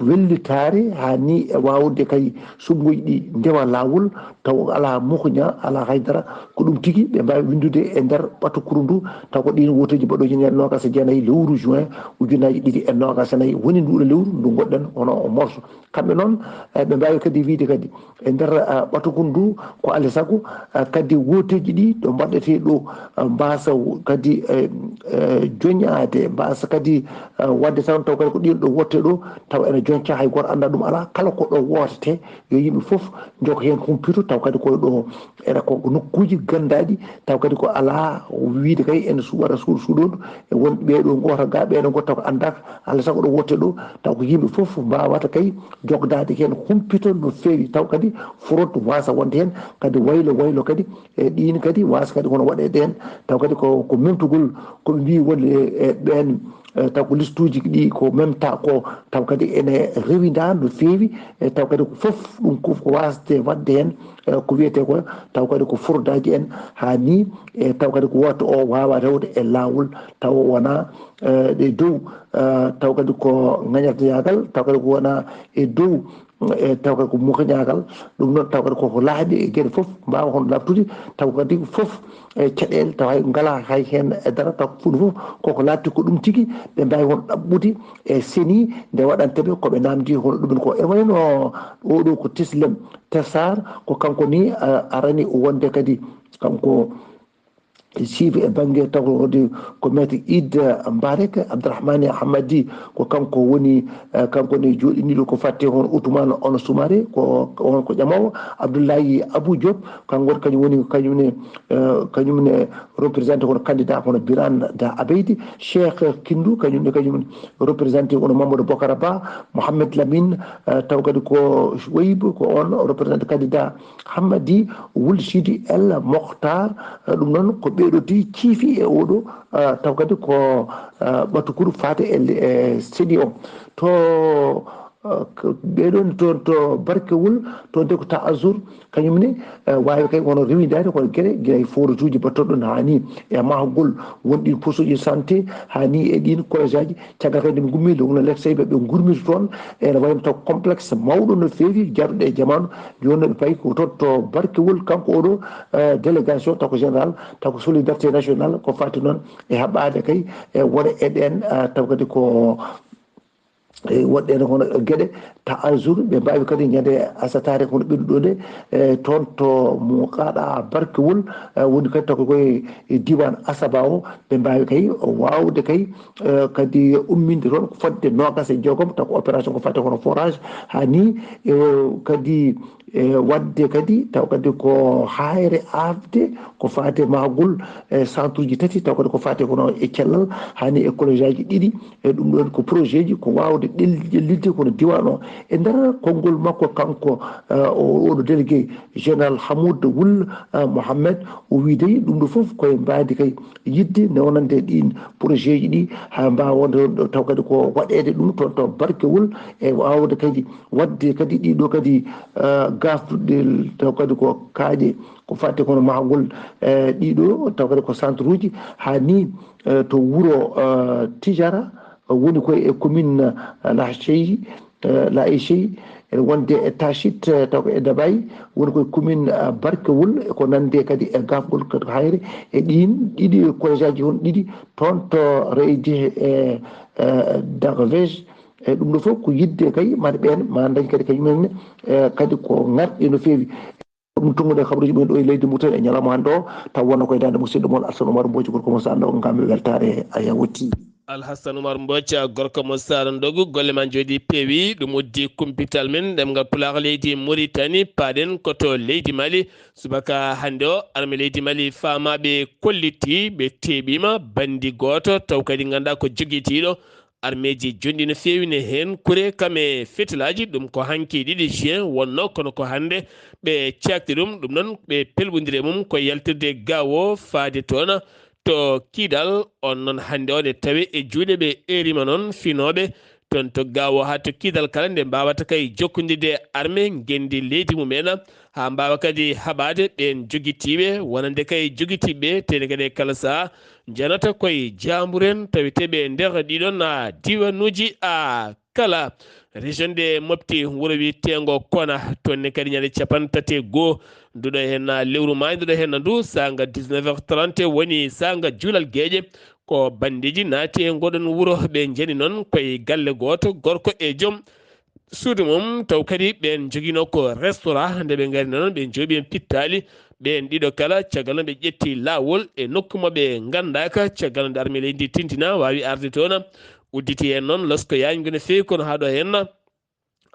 wellitaare haa nii e waawde kay suɓngooji ɗi ndewa laawol taw alaa muhña alaa haydara. Ko ɗum tigi ɓe mbaawi winndude e nder ɓatukuru ndu taw ko ɗiin wooteeji mbaɗooji ñande noogaas e jeenayi lewru juin ujunnaaji ɗiɗi e noogaas e nayi woni nduuɗo lewru ndu ngonɗen hono morso. Kamɓe noon ɓe mbaawi kadi wiyde kadi e nder ɓatukuru ndu ko alaa e sago kadi wooteeji ɗi ɗo mbaɗetee ɗo mbaasa kadi joñaade mbaasa kadi waɗde tan taw kadi ko ɗiin ɗo wotte ɗo taw ene joñca hay gooto anndaa ɗum alaa kala ko ɗo wootetee yo yimɓe fof njogo heen humpito taw kadi koye ɗo ene ko nokkuuji ganndaaɗi taw kadi ko alaa wiyde kay ene waɗa suuɗo suuɗoondu e won ɓee ɗo ngoota ga ɓee ɗo ngoota taw ko anndaaka alaa sago ɗo wotte ɗo taw ko yimɓe fof mbaawata kay jogdaade heen humpito no feewi taw kadi fraude waasa wonde heen kadi waylo waylo kadi e ɗiin kadi waasa kadi hono waɗeede heen taw kadi ko ko memtugol ko ɓe mbii wonde e ɓeen taw ko listuuji ɗi ko memta ko taw kadi ene rewinda no feewi e taw kadi ko fof ɗum ko ko wasde waɗde heen ko wiyetee ko taw kadi ko frodaaji en haa nii e taw kadi ko woote o waawa rewde e laawol taw wonaa e dow taw kadi ko ŋañateyaagal taw kadi ko wonaa e dow e taw kadi ko mukañaagal. Ɗum noon taw kadi koko laaɓi e geɗe fof mbaawa hono laaɓtude taw kadi fof e caɗeele taw hay ngalaa hay heen e dara taw ko fuɗi fof koko laaɓti ko ɗum tigi ɓe mbaawi hono ɗaɓɓude e seni nde waɗanteɓe koɓe naamdi hono ɗumen ko ene wayno oɗo ko Teslem Tesar ko kanko ni arani wonde kadi kanko siifi e bannge tawde ko maître Id Mbarek Abdourahmane Hamadi ko kanko woni kanko ne jooɗiniiɗo ko fatti hono Outoumane Ono Soumaré ko on ko ƴamoowo Abdoulaye Abou Diop kanko woni kañum woni kañum ne kañum ne représenté kono candidat kono Birane Da Abeydi Cheikh Kindou kañum ne kañum représenté kono Mamadou Bokara Ba Mohamed Lamine taw kadi ko Chouaib ko on représenté candidat Hammadi Wul Sidi El Mokhtar. Ɗum noon ko ɓeeɗo di ciifi e oɗo taw kadi ko ɓatukuru faate e seni o to Ɓeɗon toon to Barkewol, toon de ko Ta'azur, kañum ne waawi kay wono rewindaade kono gere gila e forotuuji battoɗon haa ni e mahgol wonɗin posuji santé haa ni e ɗin collégeaji. Caggal kay nde ɓe ngummi le wona lekseyɓe ɓe ngurmiti toon ene wayno taw complexe mawɗo no feewi jarɗuɗo e jamaanu. Jooni no ɓe payi ko toon to Barkewol, kanko oɗo délégation taw ko général taw ko solidarité nationale ko fati noon e haɓɓaade kay e wona e ɗen taw kadi ko e woɗɗe ene hono geɗe ta azur ɓe mbawi kadi ñande asatare kono ɓennuɗo nde e toon to mo kaɗa Barkewol woni kadi taw koye e diwan Asaba o ɓe mbawi kay wawde kay kadi umminde toon ko fodde nogas e jeegom taw ko opération ko fate kono forage ha ni kadi e wadde kadi taw kadi ko hayre afde ko fate mahgol e centre uji tati taw kadi ko fate kono e cellal hani e collége aji ɗiɗi e ɗum ɗon ko projet ji ko wawde ɗellide kono diwan o e nder konngol makko kanko oɗo délégué général Hamoud Wul Mohamed o wiide ɗum ɗo foof koye mbaadi kay yidde newnande ɗin projet ji ɗi ha mbawa wonde taw kadi ko waɗede ɗum toon to Barkewol e wawde kadi wadde kadi ɗiɗo kadi gafduɗe taw kadi ko kaaƴe ko fate kono mahgol e ɗiɗo taw kadi ko centre uji ha ni to wuro Tijara woni koye e commune Lahcheyi Lahcheyi ene wonde e Tachit taw ko e Dabay woni koye commune Barkewol ko nande kadi e gafgol kadi hayre e ɗin ɗiɗi collége aji on ɗiɗi toon to Reydi e Dagvej e ɗum ɗo fof ko yidde kay mata ɓen ma dañ kadi kañumenne kadi ko garɗi no feewi ɗum tummude kabaruji mumen ɗo e leydi Mauritanie e ñalawma hannde o taw wonno koye dande musidɗo mon Alsan Oumar Mboji gorko mo sanɗo ngam weltare a yawti. Alhassan Oumar Mboji gorko mo sanɗo ndogu golle ma jooɗi peewi ɗum uddi kumpital men ɗemngal pulaar leydi Mauritanie paaɗen ko to leydi Mali subaka hannde o arme leydi Mali faamaɓe kolliti ɓe teeɓima bandi gooto taw kadi ngannduɗaa ko jogitiiɗo armeeji jonɗi no feewi ne heen kure kam e fetilaaji ɗum ko hanki ɗiɗi juin wonno kono ko hannde ɓe cakti ɗum ɗum noon ɓe pelɓondiri e mum ko yaltirde gawo faade toon to Kidal on noon hannde o ne tawi e juuɗe ɓe erima noon finooɓe toon to gawo haa to Kidal kala nde mbawata kay jokkondirde arme ngenndi leydi mumen haa mbaawa kadi haɓaade ɓeen jogitiiɓe wonande kay jogitiiɓe tene kadi e kala sahaa njanata koye jaamburen taweteeɓe e nder ɗiɗon a diwanuuji a kala région de Mopti wuro wiyeteengo Kona toon ne kadi ñande capanɗe tati e goo nduɗo heen lewru maaynduɗo heen ndu saanga dix-neuf heures trente woni saanga juulal geeƴe ko banndeeji naati e ngoɗon wuro ɓe njani noon koye galle gooto gorko e joom suudu mum taw kadi ɓeen joginoo ko restaurant nde ɓe ngari noon ɓe njooɓi en pittaali ɓeen ɗiɗo kala caggal no ɓe ƴetti laawol e nokku mo ɓe nganndaaka caggal no nde arme leydi tintina waawi arde toon udditi heen noon losko yaajngo no feewi kono haa ɗo heen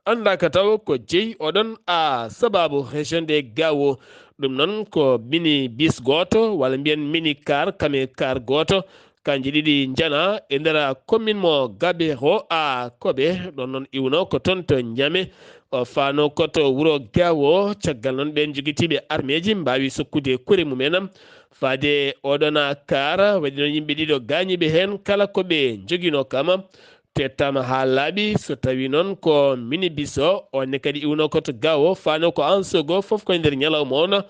anndaaka taw ko jeyi oɗon a sababu région de gawo ɗum noon ko mini bis gooto walla mbiyen mini car kame car gooto kanji ɗiɗi njana e nder commune mo Gabero a Kobe ɗon noon iwno ko toon to Ñame o faano ko to wuro Gawo caggal noon ɓeen jogitiiɓe armeeji mbaawi sokkude kure mumen faade oɗon kaara waɗi noon yimɓe ɗiɗo gaañiiɓe heen kala ko ɓe njoginoo kama tettaama haa laaɓi so tawii noon ko minibus o on ne kadi iwno ko to Gawo faano ko an sogo fof koye nder ñalawma on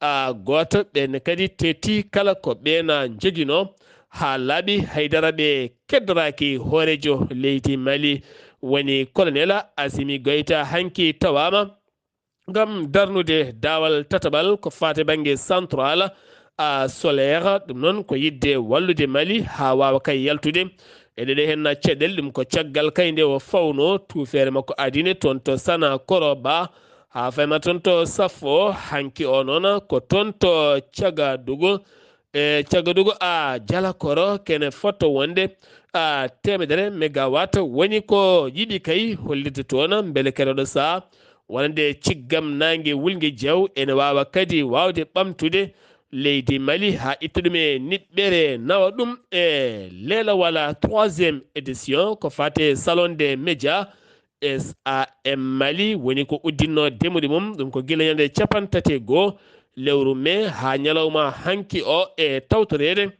a gooto ɓeen kadi tetti kala ko ɓeena njoginoo haa laaɓi haydara ɓe keddoraaki hooreejo leydi Mali woni colonel Assimi Goïta hanki tawaama ngam darnude daawal tataɓal ko faati bannge central a solaire ɗum noon ko yidde wallude Mali haa waawa kay yaltude e ɗeɗe heen caɗel ɗum ko caggal kay nde o fawno tuufeere makko adine toon to Sana Koroba haa fayma toon to Safo hanki o noon ko toon to Cagadugu e Cagadugu a Jalakoro kene fotto wonde a temedere megawatt woni ko yiɗi kay hollirde toon mbele kadi oɗo saha wonande ciggam naange wulnge jeew ene waawa kadi waawde ɓamtude leydi Mali haa itta ɗum e niɓɓere nawa ɗum e leelawal troisième édition ko faate salon des médias S A M Mali woni ko udditnoo demude mum ɗum ko gila ñande capanɗe tati e goo lewru mee haa ñalawma hanki o e tawtoreede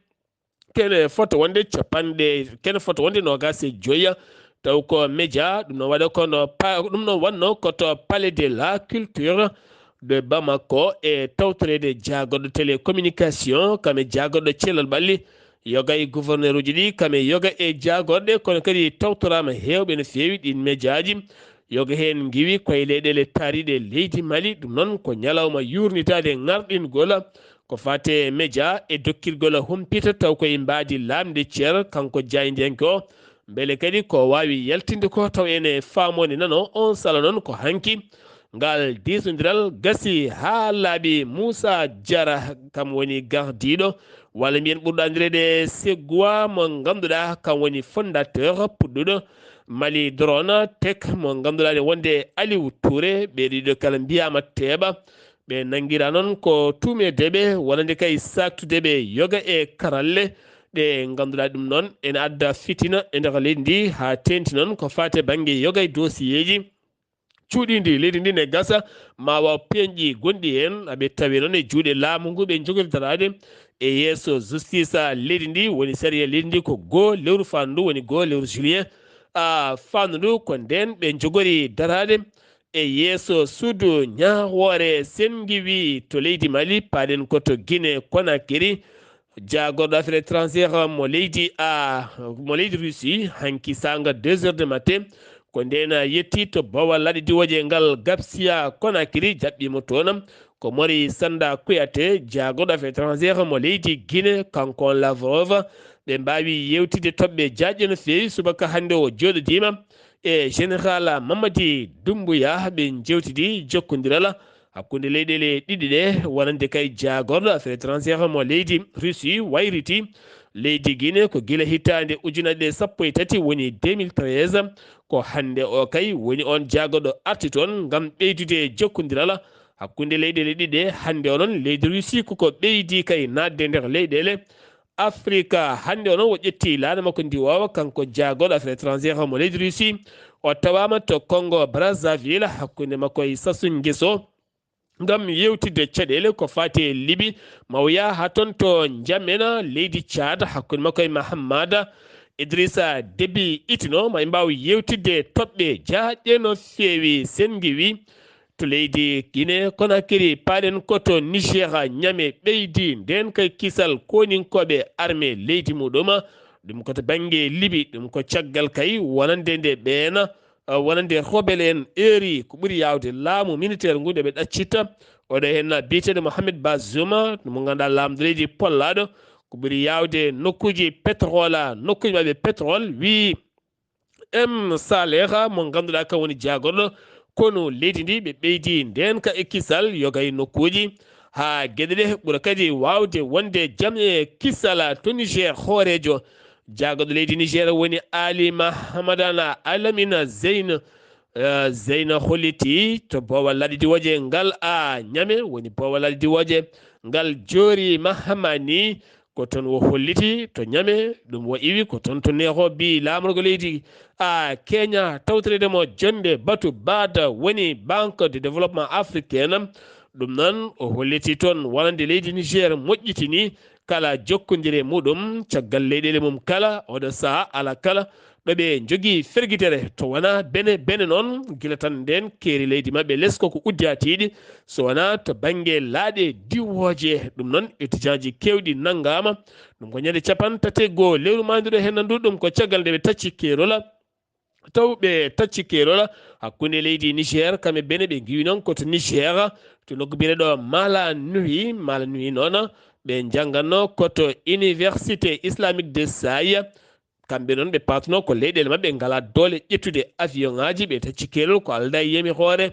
kene fota wonde capanɗe kene fota wonde noogaas e joya Taw ko média, ɗum no waɗa kono pa-, ɗum no wanno ko to Palais de la Culture de Bamako e tawtoreede jaagorɗo télécommunication, kam e jaagorɗo cellal ɓalli, yoga e gouverneur uji ɗi, kam e yoga e jaagorɗe, kono kadi tawtoraama heewɓe no feewi ɗin médiaji. Yoga heen ngiwi koye leyɗeele taariɗe leydi Mali, ɗum noon ko ñalawma yuurnitaade ŋarɗingol ko faate média e dokkirgol humpito taw koye mbaadi laamde ceer, kanko jaayndiyanke o. Mbele kadi ko waawi yaltinde ko taw ene faamoonde nano on sala noon ko hanki. Ngal diisondiral gasi haa laaɓi. Moussa Diarra kam woni gardiiɗo, walla mbiyen ɓurɗo anndireede Segua, mo ngannduɗaa kam woni fondateur puɗɗuɗo Mali Drone Tech, mo ngannduɗaa ne wonde Aliou Touré. Ɓee ɗiɗo kala mbiyaama teeɓa. Ɓe nanngira noon ko tuumeedeɓe wonande kay saaktudeɓe yoga e karalle ɗe ngannduɗaa ɗum noon ene adda fitina e nder leydi ndi, haa teenti noon ko faate bannge yoga e dosiyeeji cuuɗiindi leydi ndi ne gasa, ma waw peeñɗi gonɗi heen, aɓe tawi noon e juuɗe laamu ngu ɓe njogori daraade e yeeso justice leydi ndi, woni sariya leydi ndi ko goo lewru faandu ndu, woni goo lewru juillet, a, faandu ndu, ko ndeen ɓe njogori daraade e yeeso suudu ñaawoore Senngiwi to leydi Mali, paaɗen ko to Guinée Conakry. Jaagorɗo affaire étrangère mo leydi, a, mo leydi Russie, hanki saanga deux heures de matin, ko ndeen yetti to boowal laaɗe diwooje ngal Gapsia Conakry, jaɓɓiimo toon ko Mori Sanda Kouyaté, jaagorɗo affaire étrangère mo leydi Guinée, kanko on Lavrov. Ɓe mbaawi yeewtidde toɓɓe jaajɗe no feewi. Subaka hannde o jooɗodiima e Général Mamadi Doumbouya, ɓe njeewtidi jokkondiral hakkunde leyɗeele ɗiɗi ɗe, wonande kay jaagorɗo affaire étrangère mo leydi Russie wayriti leydi Guinée ko gila hitaande ujunere sappo e tati, woni deux mille treize. Ko hannde o kay woni on jaagorɗo arti toon ngam ɓeydude jokkondiral hakkunde leyɗeele ɗiɗi ɗe. Hannde o noon leydi Russie koko ɓeydi kay naatde nder leyɗeele Afrika. Hannde o noon o ƴetti laana makko ndiwoowa, kanko jaagorɗo affaire étrangère mo leydi Russie. O tawaama to Congo Brazzaville hakkunde makko e Sassou Nguesso ngam yeewtidde caɗeele ko faati e Libi. Ma o yaha haa toon to N'Djamena, leydi Tchad, hakkunde makko e Mahamat Idrissa Déby Itno. Ma en mbaaw yeewtidde toɓɓe jaajɗe no feewi. Senngiwi to leydi Guinée Conakry, paaɗen ko to Niger, Niamey ɓeydi ndeen kay kisal koninkooɓe armée leydi muɗum. Ɗum ko to bannge Libi, ɗum ko caggal kay wonande nde ɓeena, uh, wonande rebelle en eeri ko ɓuri yaawde laamu militaire ngu nde ɓe ɗaccitta. Oɗo heen biyeteeɗo Mohamed Bazoum, mo ngannduɗaa laamɗo leydi pollaaɗo, ko ɓuri yaawde nokkuuji pétrole, nokkuuji maɓɓe pétrole, wii M Saleh, mo ngannduɗaa kam woni jaagorɗo konu leydi ndi, ɓe ɓeydi ndeenka e kisal yoga e nokkuuji, haa geɗe ɗe ɓura kadi waawde wonde jam e kisal. To Niger, hooreejo jaagorɗo leydi Niger woni Ali Mahamadana Alamina Zeyn, eh, Zeyna holliti to boowal laaɗe diwooje ngal a Niamey, woni boowal laaɗe diwooje ngal Jori Mahamani, ko toon o holliti to Niamey, ɗum o iwi ko toon to neho bi laamorgo leydi a Kenya tawtoreede mo jonnde batu bada woni Banque de Développement Africaine. Ɗum noon o holliti toon wonande leydi Niger moƴƴitini kala jokkondire muɗum caggal leyɗeele mum kala, oɗo saha ala kala ɗo ɓe njogii fergitere to wonaa Bene. Bene noon, gila tan ndeen keeri leydi maɓɓe les koko uddaatiiɗi, so wonaa to bannge laaɗe diwooje. Ɗum noon, étudiantji keewɗi nanngaama. Ɗum ko ñande capanɗe tati e goo lewru maaydu ɗo heen ndu, ɗum ko caggal nde ɓe tacci keerol, taw ɓe tacci keerol hakkunde leydi Niger, kam e Bene. Ɓe ngiwi noon ko to Niger, to nokku biyeteeɗo Mala Nui, Mala Nui noon, ɓe njannganno ko to Université Islamique de Saï. Kamɓe noon ɓe paatno ko leyɗeele maɓɓe ngalaa doole ƴettude avion ŋaaji, ɓe tacci keerol ko aldaa e yami hoore.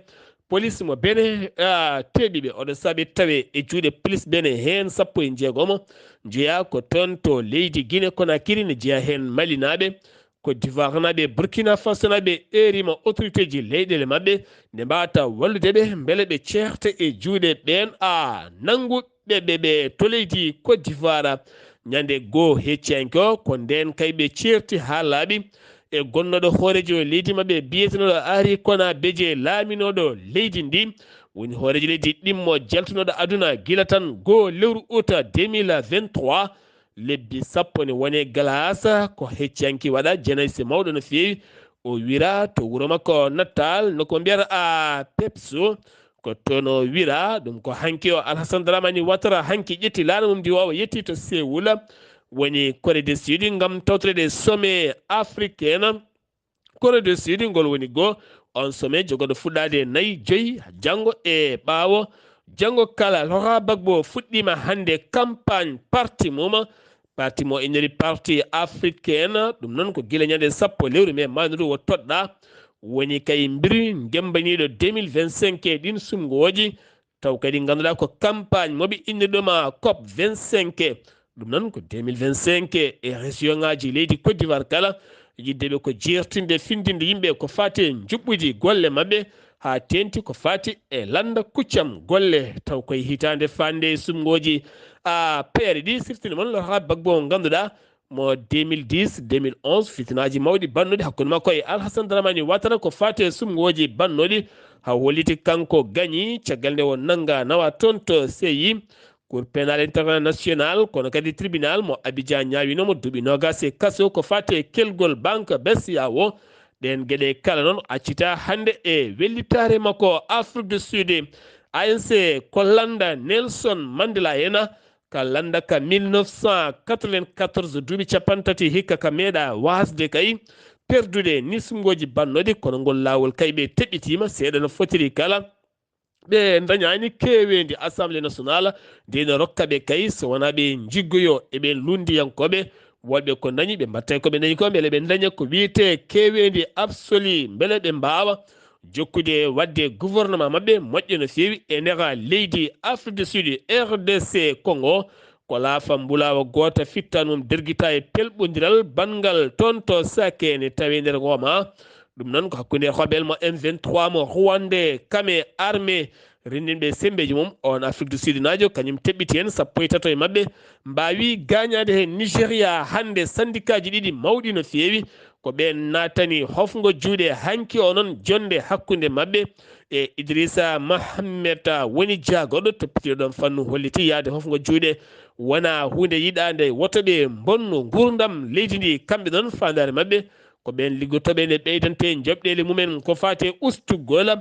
Police mo Bene, a, teeɓi ɓe. Oɗo sahaa ɓe tawe e juuɗe police Bene heen sappo e jeegomo. Njeyaa ko toon to leydi Guinée Conakry, ne jeyaa heen Malinaaɓe, Côte d'Ivoire naaɓe, Burkina Faso naaɓe eeriima autorité ji leyɗeele maɓɓe nde mbaawata wallude ɓe mbele ɓe ceerta e juuɗe ɓeen, a, nanngu ɓe, ɓe, ɓe to leydi Côte d'Ivoire. Ñande goo hecciyanke o, ko ndeen kay ɓe ceerti haa laaɓi e gonnooɗo hooreejo leydi maɓɓe biyetenooɗo Henri Konan Bédié, laaminooɗo leydi ndi, woni hooreejo leydi ɗimmo jaltunooɗo aduna gila tan goo lewru uta deux mille vingt-trois, lebbi sappo ne wone galaasa, ko hecciyanke waɗa, janayse mawɗo no feewi, O wira to wuro makko nattal no ko mbiyata a Pepso, ko toon o wira. Ɗum ko hanki o Alhassane Dramane Ouattara hanki ƴetti laana mum ndi wawa yetti to Séoul, woni Corée du Sud, ngam tawtoreede sommet africain. Corée du Sud ngol woni goo on sommet jogorɗo fuɗɗaade nayi joyi janngo e ɓaawo. Janngo kala Laurent Gbagbo fuɗɗiima hannde campagne parti mum. Parti mo inniri Parti Africain, ɗum noon ko gila ñande sappo lewru mee mawndu o toɗɗa. Woni kay mbiri ngembaniiɗo deux mille vingt-cinq e ɗin sumngooji. Taw kadi ngannduɗaa ko campagne mo ɓe innirɗoma cop vingt-cinq. Ɗum noon ko deux mille vingt-cinq e région ŋaaji leydi Côte d'Ivoire kala, yiddeɓe ko jeertinde findinde yimɓe ko faati e njuɓɓudi golle maɓɓe, haa teenti ko faati e lannda kuccam golle. Taw koye hitaande fande e sumngooji a peere ɗi sirtini mon Laurent Gbagbo mo ngannduɗaa mo deux mille dix, deux mille onze, fitinaaji mawɗi bannuɗi hakkunde makko e Alhassane Dramane Ouattara ko faati e sumngooji bannuɗi. Haa holliti kanko gañi caggal nde o nannga nawa toon to C I, Cour pénale internationale, kono kadi tribunal mo Abidjan ñaawinomo duuɓi noogas e kaso ko faati e kelgol banque B C E A O. Ɗeen geɗe kala noon accita hannde e wellitaare makko Afrique du Sud. A N C ko lannda Nelson Mandela en, ka lannda ka mille neuf cent quatre-vingt-quatorze, duuɓi capanɗe tati hikka ka meeɗa waasde kay perdude ni sumngooji bannoɗi, kono ngol laawol kay ɓe teɓɓitiima seeɗa no fotiri kala. Ɓe ndañaani keeweendi Assemblée nationale, nde no rokka ɓe kay, so wonaa ɓe njiggoyo e ɓeen lunndiyankooɓe, wonɓe ko ndañi, ɓe mbatta ko ɓe ndañi ko, mbele ɓe ndaña ko wiyetee keeweendi absolu, mbele ɓe mbaawa jokkude waɗde gouvernement maɓɓe moƴƴo no feewi e nder leydi Afrique du Sud, R D C Congo. Ko laafa mbulaawa goota fittan mum dergita e pelɓondiral banngal toon to Sakene tawi nder Goma. Ɗum noon ko hakkunde hoɓel mo M vingt-trois mo Rwande, kame armée renndinɓe semmbeeji mum. On Afrique du Sud naajo, kañum teɓɓiti heen sappo e tato e maɓɓe mbaawi gaañaade heen Nigeria hannde. Sandikaaji ɗiɗi mawɗi no feewi, ko ɓeen naatani hofngo juuɗe hanki o noon, jonnde hakkunde maɓɓe e Idrissa Mohamed, woni jaagorɗo toppitiiɗo ɗoon fannu, holliti yahde hofngo juuɗe wonaa huunde yiɗaande, woto ɓe mbonnu nguurndam leydi ndi. Kamɓe noon faandaare maɓɓe ko ɓeen liggotooɓe nde ɓeydante njoɓɗeele mumen ko faati e ustugol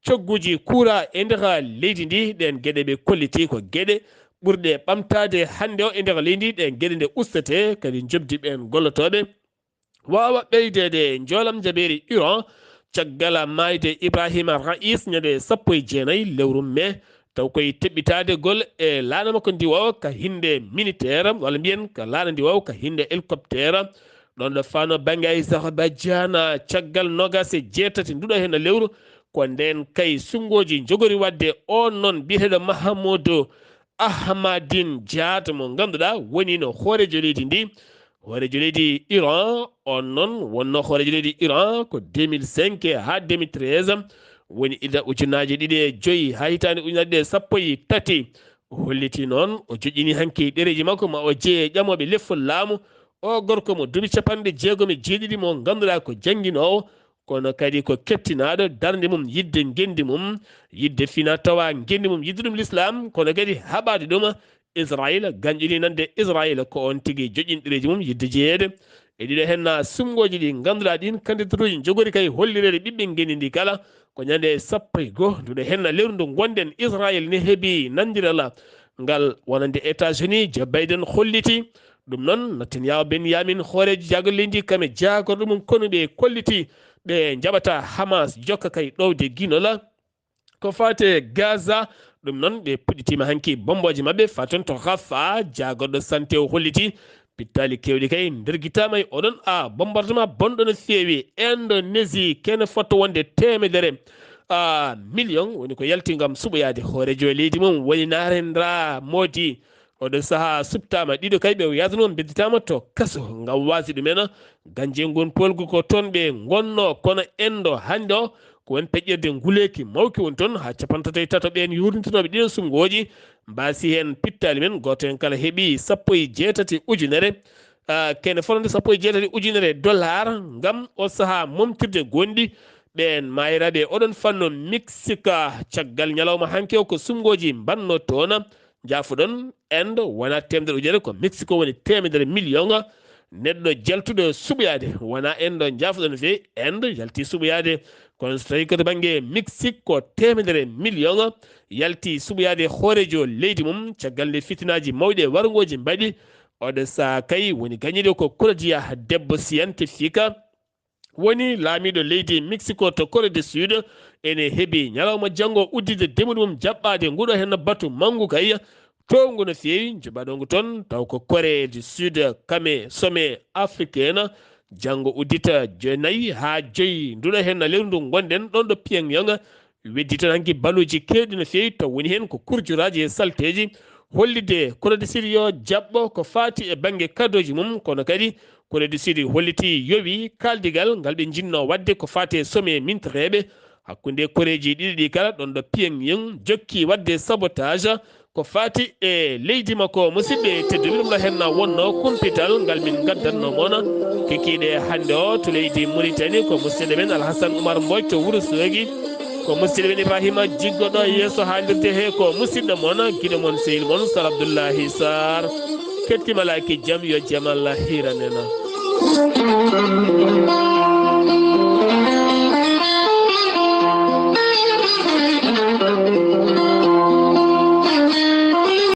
cogguuji kuuraa e nder leydi ndi. Ɗeen geɗe ɓe kolliti ko geɗe ɓurɗe ɓamtaade hannde o e nder leydi ndi. Ɗeen geɗe nde ustate kadi njoɓdi ɓeen gollotooɓe waawa ɓeydeede njoolam jabeeri Iran caggal maayde Ibrahima Raïs ñande sappo e jeenayi lewru mee. Taw koye teɓɓitaade gol e laana makko ndiwo ka hinnde militaire, walla mbiyen ka laana ndiwo ka hinnde hélicoptère. Ɗoon ɗo fano bannge Azerbaijan, caggal noogas e jeetati nduɗo heen lewru, ko ndeen kay sunngooji njogori waɗde. On noon biyeteeɗo Mahamudu Ahmadinejad mo ngannduɗaa woni no hooreejo leydi ndi. Hooreejo leydi Iran on noon wonno hooreejo leydi Iran ko deux mille cinq haa deux mille treize, woni ila ujunnaaje ɗiɗi e joyi haa hitaande ujunnaje ɗiɗi e sappo e tati. O holliti noon o joƴƴini hanki ɗereeji makko ma o jeye ƴamooɓe leffol laamu. O gorko mo duuɓi capanɗe jeegom e jeeɗiɗi mo ngannduɗaa ko jannginoowo, kono kadi ko kettinaaɗo darnde mum yidde ngenndi mum, yidde fina tawa ngenndi mum yidde ɗum l'islam, kono kadi haɓaade ɗum Israel, ganƴini nande Israel ko on tigi joƴƴini ɗereeji mum yidde jeyeede e ɗiɗo henna sunngooji ɗi ngannduɗaa ɗin kandidatuuji njogori kay hollireede ɓiɓɓe ngenndi ndi kala. Ko ñande sappo e goo nduɗo henna lewru ndu ngonɗen, Israel ne heɓi nanndiral ngal wonande États-Unis. Joe Biden holliti ɗum noon. Netanyahu Benyamin, hooreejo jaagorɗe leydi kame jaagorɗo mum konuɓe kolliti ɓe njaɓata Hamas jokka kay ɗowde ginol ko faate Gaza. Ɗum noon ɓe puɗɗitiima hanki bommbooje maɓɓe faton to Rafah. Jaagorɗo santé o holliti pittaali keewɗi kay ndergitaama e oɗon a bombardement bonɗo no feewi. Indonésie kene fotto wonde teemedere a million woni ko yalti ngam suɓoyaade hooreejo e leydi mum woni Narendra Modi. Oɗo sahaa suɓtaama ɗiɗo kay ɓe o yahdunoo mbedditaama to kaso ngam waasde ɗumen. Ganje ngon polgu ko toon ɓe ngonnoo, kono enɗo hannde o ko won peƴƴirde nguleeki mawki woni toon haa capanɗe tato e tato ɓeen yuurnditinooɓe ɗiɗon sunngooji mbaasi heen pittaali men. Gooto heen kala heɓi sappo e jeetati ujunere, ah, kene fotnde sappo e jeetati ujunere dollar ngam o sahaa momtirde gonɗi ɓeen maayiraaɓe oɗon fannu Mexique. Caggal ñalawma hanki o ko sunngooji mbanno toon. Njaafuɗon, Inde wona teemedere ujunere, ko Mexico woni teemedere million. Neɗɗo jaltuɗo suɓoyaade, wonaa en ɗo njaafuɗo no feewi, en ɗo yalti suɓoyaade. Kono so tawii ko to bannge Mexique, ko teemedere miliyoŋ yalti suɓoyaade hooreejo leydi mum, caggal nde fitinaaji mawɗi e warngooji mbaɗi. Oɗo sahaa kay woni gañiiɗo ko Claudia Debbo Siente Fica, woni laamiiɗo leydi Mexico to Corée du Sud, ene heɓi ñalawma janngo udditde demol mum jaɓɓaade nguɗo heen batu manngu kay, towngu no feewi, njoɓaɗo ngu toon, taw ko Corée du Sud, kame sommet africaine, janngo uddita joy nayi haa joyi nduɗo heen lewru ndu ngonɗen ɗoon ɗo Pyongyang. Weddi toon hanki baluuji keewɗi no feewi, taw woni heen ko kurjuraaji e salteeji, hollitde Corée du Sud yo jaɓɓo ko faati e bannge kadooji mum, kono kadi Corée du Sud hollitii yowi kaaldigal ngal ɓe njinnoo waɗde ko faati e sommet mintireeɓe hakkunde koreeji ɗiɗi ɗi kala, ɗoon ɗo Pyongyang jokki waɗde sabotage ko faati e leydi makko. Musidɓe tedduɓe, ɗum ɗo heen wonnoo kumpital ngal min ngaddatnoo mon kikiiɗe hannde o to leydi Mauritanie. Ko musidɗo men Alhassane Oumar Mbodj to Wuro Soogi. Ko musidɗo men Ibrahima Jiggo ɗo yeeso haalirde he, ko musidɗo mon, giɗo mon, sehil mon, Sar Abdoullahi Sarr. Kettima laaki jam, yo jam Allah hiiran en.